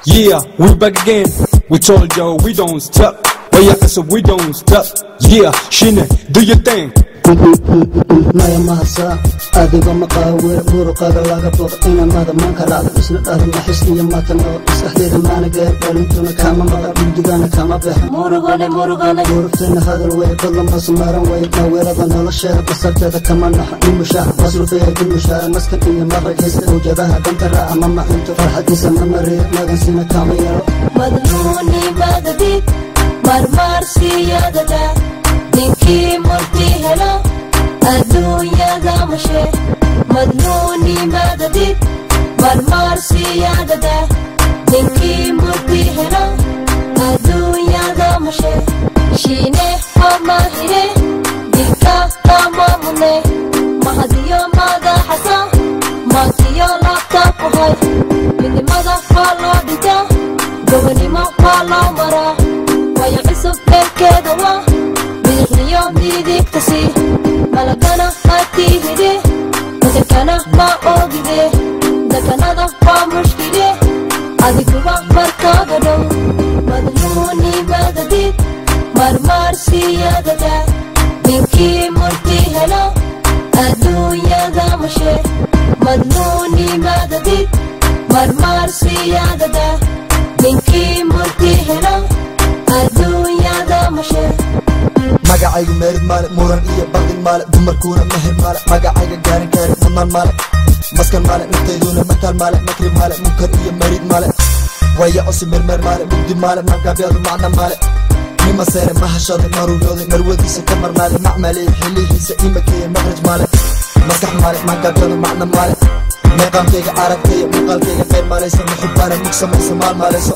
Yeah, we back again. We told you we don't stop. Oh yeah, so we don't stop. Yeah, Shine, do your thing. Maya mahadsaa adigoo maqaaweer muruqaaga laga boqo inamada maanka raacda isna dhahda maxis iyo matanoo maskaxdeeda maanageer dhalintuna kama maqa mugdigana kama beexan muurugtana hadal way badlamaasu maaran way maaweelada nolosheeda basarteeda kama naxa nin mushaax masrufeeya dil mushaara maskan iyo maragaysa mawjadaha danta raaca ma maxinto farxadiisa ma mariyo magansina kama yaro Madluuni madadid marmarsiyadada ninkii murti helo adduunyada mashe. Madluuni madadid marmarsiyadada ninkii murti helo adduunyada mashe. Shiine hamahire dilka kama mune mahadiyo madaxasa maankiyo laabta ku hay midnimada waa loo dhintaa gobonimo waa loo maraa waayo cusub dherkeeda waa bidixniyo midigtasi malagana hatihide matalkana ma ogide dakanada waa mushkile adiguba markaaga dhow. Madluuni madadid marmarsiyadada ninkii murti helo adduunyada mashe. Madluuni madadid marmarsiyadada ninkii murti helo adduunyada mashe. Magacaygu meerid maale muran iyo baqdin maale dumarkuuna meher maale magacayga gaarin kaarin mudnaan maale maskan maale naftayduna mataal maale makri maale munkar iyo marid maale waya cusub mermer maale mugdi maale maangaabyadu macna maale nima seere ma hashaday maruurooday marwadiisa ka marnaaday macmaleey xilihiisa imakeeye maqraj maale maskax maale maangaabyadu macna maale meeqaankayga aragtaya muuqaalkayga qayb maalaysa muxubbaana mug samaysa maal maalayso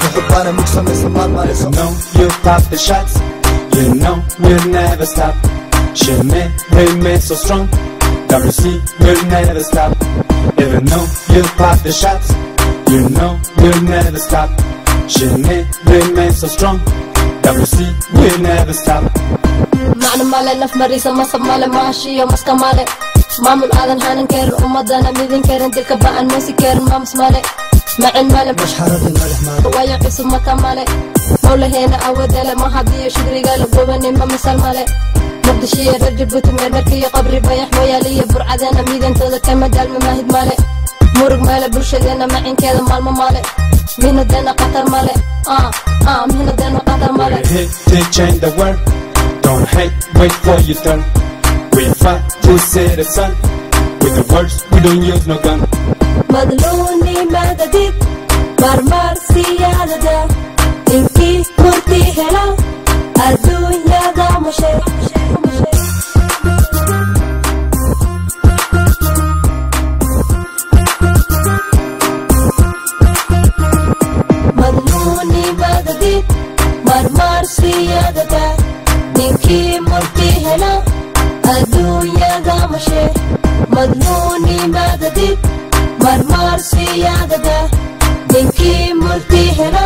muxubbaana mug samaysa maal maalayso. You know you pop the shots. You know we'll never stop. Shine remain so strong. WC will never stop. Even though you pop the shots, you know we'll never stop. Shine remain so strong. WC will never stop. Macno male naf marisa masab male maashiyo maska male maamul aadan hanan karin ummadana midin karin dilka ba'an muusi karin maamus male macin male mashxaradii madax maale waayo cusub mata male mawlaheena awadale mahadiyo shukrigale gobanima misal male Muqdishiyo reer Jabuuti meermeerkiyo qabri bayax mooyaaliyo burcadeena miidantooda kama daalma maahid male murug male bulshadeena macinkeeda maalmo male mihnadeena qatar male mihnadeena qatar male. We're here to change the world. Don't hate, wait for your turn. We fight to see the sun. With the words, we don't use no gun. Madluuni madadid marmarsiyadada ninkii murti helo adduunyada mashe. Madluuni madadid marmarsiyadada ninkii murti helo adduunyada mashe. Madluuni madadid marmarsiyadada ninkii murti helo.